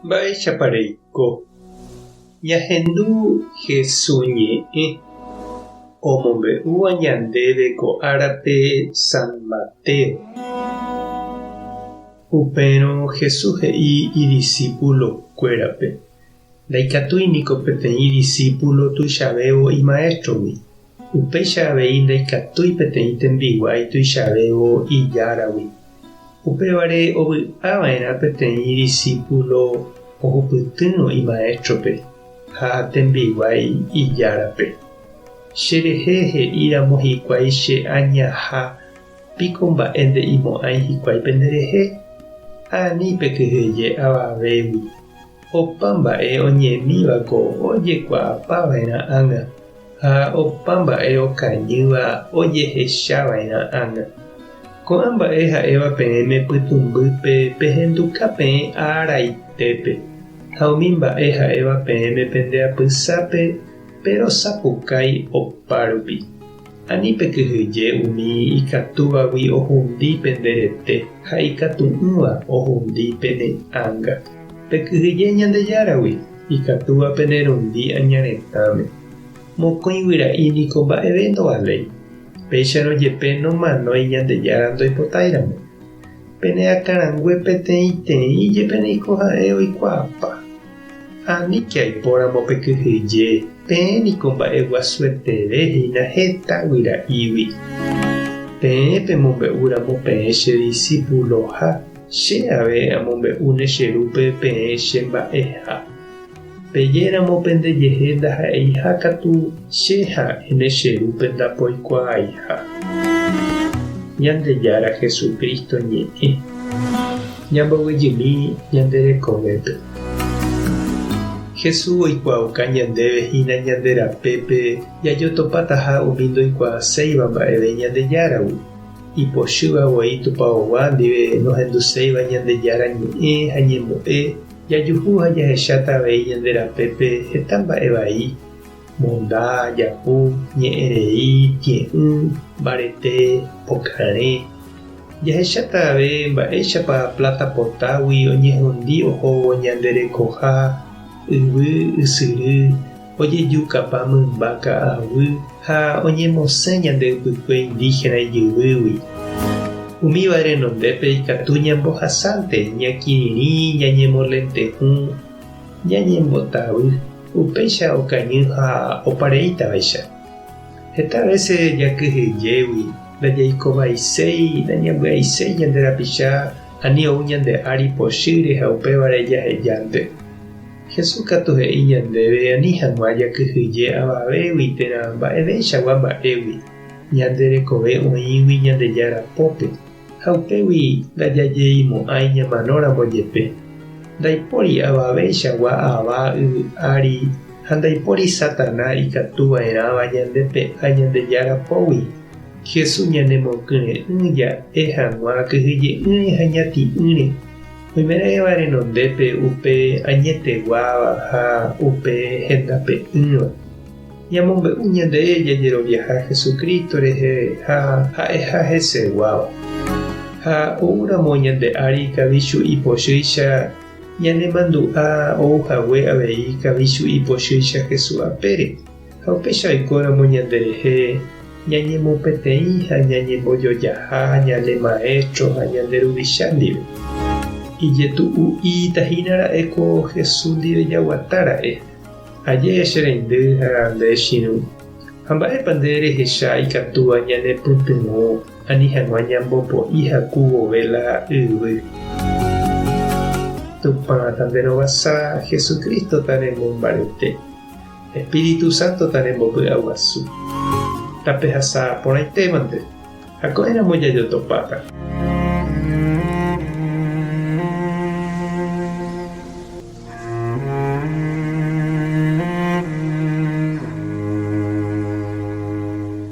Mba'éichapa reiko? Ñahendu Hesu ñe'ẽ omombe'úva ñandéve ko árape San Mateo. Upérõ Jesús he'i idisípulokuérape, Ndaikatúi niko peteĩ disípulo tuichavévo imaéstrogui, upéicha avei ndaikatúi peteĩ tembiguái tuichavévo ijáragui. Upévare ovy'a va'erã peteĩ disípulo ohupytýrõ imaéstrope ha tembiguái ijárape. Cherehe he'íramo hikuái che añaha Piko mba'e nde'imo'ãi hikuái penderehe? Ani pekyhyje avavégui. Opa mba'e oñemívako ojekuaapava'erã ág̃a, ha opa mba'e okañýva ojehechava'erã ág̃a. Ko'ã mba'e ha'éva peẽme pytũmbýpe pehenduka peẽ araitépe, ha umi mba'e ha'éva peẽme pende apysápe perosapukái opárupi. Ani pekyhyje umi ikatúvagui ohundi pende rete ha ikatu'ỹva ohundi pene ánga. Pekyhyje Ñandejáragui, ikatúva pene rundi aña retãme. Mokõi guyra'i niko mba'eve ndovaléi. Péicharõ jepe nomanói Ñandejára ndoipotáiramo. Pene akãrangue peteĩteĩ jepe niko ha'e oikuaapa. Aníke aipóramo pekyhyje, peẽ niko mba'eguasueteve hína heta guyra'ígui. Peẽ pemombe'úramo peẽ che disípuloha, che ave amombe'úne che Rúpe peẽ che mba'eha. Pejéramo pendejehe ndaha'eiha katu, che ha'éne che Rúpe ndapoikuaaiha. Ñandejára Jesucristo ñe'ẽ. Ñamboguejymi ñande rekovépe. Jesús oikuaauka ñandéve hína ñande rapépe jajotopataha umi ndoikuaaséiva mba'eve Ñandejáragui, ipochýva voi tupaogua ndive nohenduséiva Ñandejára ñe'ẽ ha ñembo'e, jajuhu ha jahecháta avei ñande rapépe heta mba'e vai, monda, japu, ñe'ẽ rei, tie'ỹ, mbarete, pokarẽ. Jahecháta ave mba'éichapa pláta potágui oñehundi ohóvo ñande rekoha, yvy, ysyry, ojejukapa mymba ka'aguy ha oñemosẽ ñande ypykue indígena ijyvýgui. Umíva renondépe ikatu ñambohasánte, ñakirirĩ, ñañemolentehũ, ñañembotavy, upéicha okañy ha opareítavaicha. Heta vése jakyhyjégui Ndajaikovaiséi, nañambyaiséi ñande rapicha ani ou ñande ári pochýre ha upévare jahejánte. Jesús katu he'i ñandéve ani hag̃ua jakyhyje avavégui térã mba'eveichagua mba'égui, ñande rekove oĩgui Ñandejára pópe, ha upégui ndajajeimo'ãi ñamanóramo jepe. Ndaipóri avaveichagua ava yvy ári ha ndaipóri Satana ikatuva'erãva ñandepe'a Ñandejára pógui. Jesús ñanemokyre'ỹ ja'e hag̃ua kyhyje'ỹre ha ñati'ỹre, oimeraẽva renondépe upe añeteguáva ha upe hendape'ỹva. Ñamombe'u ñande jajeroviaha Jesucristo rehe ha ha'eha heseguáva. Ha oúramo ñande ári kavichu'i pochýicha, ñanemandu'a ouhague avei kavichu'i pochýicha Jesús apére. Ha upéicha oikóramo ñanderehe ñañemopeteĩ ha ñañembojojaha ñane Maéstro ha ñande Ruvicha ndive. Ijetu'u'íta hína ra'e ko Jesús ndive jaguata ra'e. Aje che reindy ha nde chirũ. Ha mba'épa nde rehecha ikatúva ñanepytyvõ ani hag̃ua ñambopo'i haku vove la yvy? Tupã tanderovasa, Jesucristo tanemombarete. Espíritu Santo tanembopy'aguasu. Tapehasa porãitémante, ha ko'ẽramo jajotopáta.